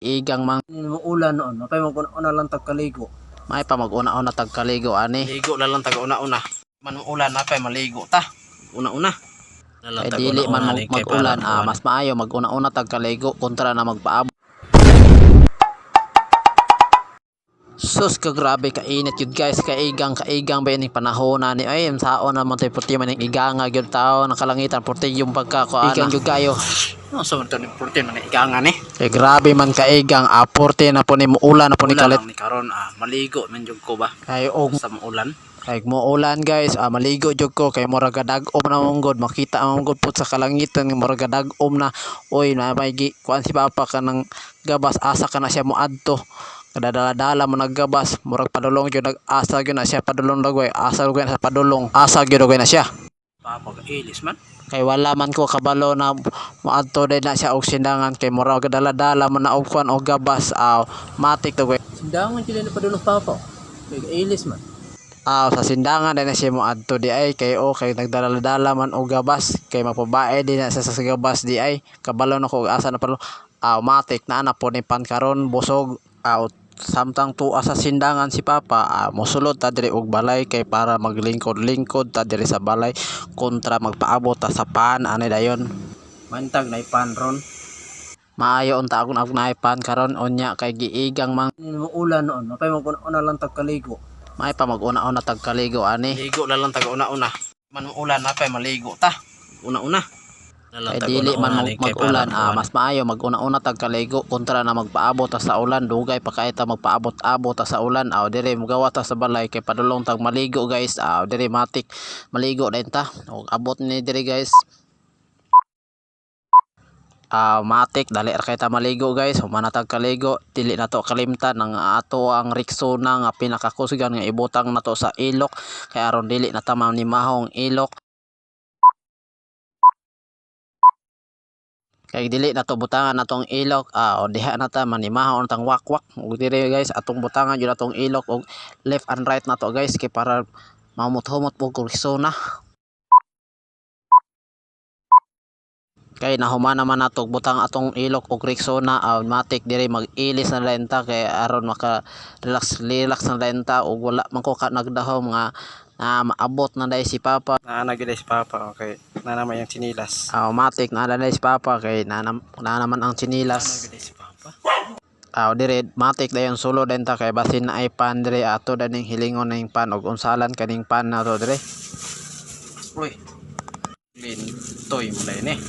Igang mang Ulan noon, mapay mo una lang tagkaligo. May pa mag-una-una tag kaligo ani. Ligo na lang tag una-una. Man ulan na pay maligo ta. Una-una. Kay dili man mag-ulan, mas maayo mag-una-una tag kaligo kontra na magpaabot. Sus ka grabe kainit yun, guys, kaigang kaigang ba ining panahon na ni ay ang sao naman tayo puti man ning iganga gyud tao ng kalangitan puti yung pagkakuan igang gyud kayo. No, sa man to ni purti man iganga ni. Kay grabe man kaigang, purti na po ni muulan na po ni Ulan kalit lang ni karon, maligo man jud ko ba kay og sa maulan. Kay muulan, guys, maligo jud ko kay murag dag-om na mong god, makita ang god pud sa kalangitan nga murag dag-om na. Oy, na may gi kuan si Papa kanang gabas, asa ka na siya moadto? Kadadala-dala mo naggabas, murag padulong jud nag-asa gyud na siya padulong dagway, asa gyud na sa padulong, asa gyud na siya. Papa ilis man. Kay wala man ko kabalo na moadto din na siya og sindangan kay murag dala-dala man na og kuan og gabas, aw matik dagway. Sindangan sila na padulong, Papa. Kay ilis man. Ah, sa sindangan din na siya mo adto di ay kay o kay nagdala-dala man og gabas kay mapabae din na siya sa gabas di ay kabalo na ko og asa na palo. Ah, matik na na po ni pan karon busog. Ah, samtang tuwa sa sindangan si Papa, mosulod ta diri og balay kay para maglingkod-lingkod ta diri sa balay kontra magpaabot ta sa pan ani dayon. Mantag na ipan ron. Maayo unta akong akong naipan karon unya kay giigang mang Ulan noon, mapay mo una lang tagkaligo. May pa mag-una-una tag kaligo ani. Ligo na lang tag una-una. Man ulan na pay maligo ta. Una-una. Kay dili man mag-ulan, mas maayo mag-una-una tag kaligo kontra na magpaabot ta sa ulan, dugay pa kay ta magpaabot-abot ta sa ulan. Aw, dire mugawa ta sa balay kay padulong tag maligo, guys. Aw, dire matik maligo din ta og abot ni dire, guys. Ah, matik dali ra kay ta maligo, guys. Human na tag kaligo, dili na to kalimtan ang ato ang Rexona nga pinakakusgan nga ibutang nato sa ilok kay aron dili na ta manimahong ilok. Kay dili na to butangan natong ilok, o diha na ta manimaho tang wakwak. Ug dire, guys, atong butangan jud atong ilok og left and right na to, guys, kay para mamut-humot og Rexona. Kay nahuman naman nato butang atong ilok og Rexona, matik dire mag-ilis na dayon ta kay aron maka relax relax na dayon ta ug wala man ko ka nagdahom nga na maabot na day si Papa. Naa gyud si Papa, okay. Na naman yung chinilas. Matik na day si Papa kay na naman ang tsinilas. Naa si Papa. Aw, dire matik dayon sulod dayon ta kay basin na ay pan dire ato daning hilingon ning pan og unsalan kaning pan nato dire. Uy. Lintoy mo na yun eh.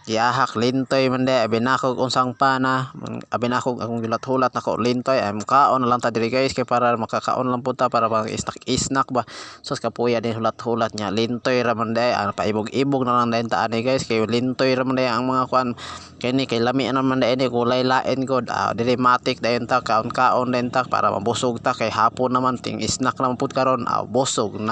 Giyahak lintoy man di abi nako unsang pana, abi nako akong gilat-hulat nako lintoy ay mukaon na lang ta diri, guys, kay para makakaon lang pud ta para pang snack snack ba. Sus kapuya din hulat-hulat niya, lintoy ra man di ang paibog-ibog na lang dayon ta ani, guys, kay lintoy ra man di ang mga kuan kini kay lami na man di ini kulay lain god. Ah, diri matik dayon ta kaon-kaon dayon ta para mabusog ta kay hapon naman ting snack naman pud karon. Ah, busog na.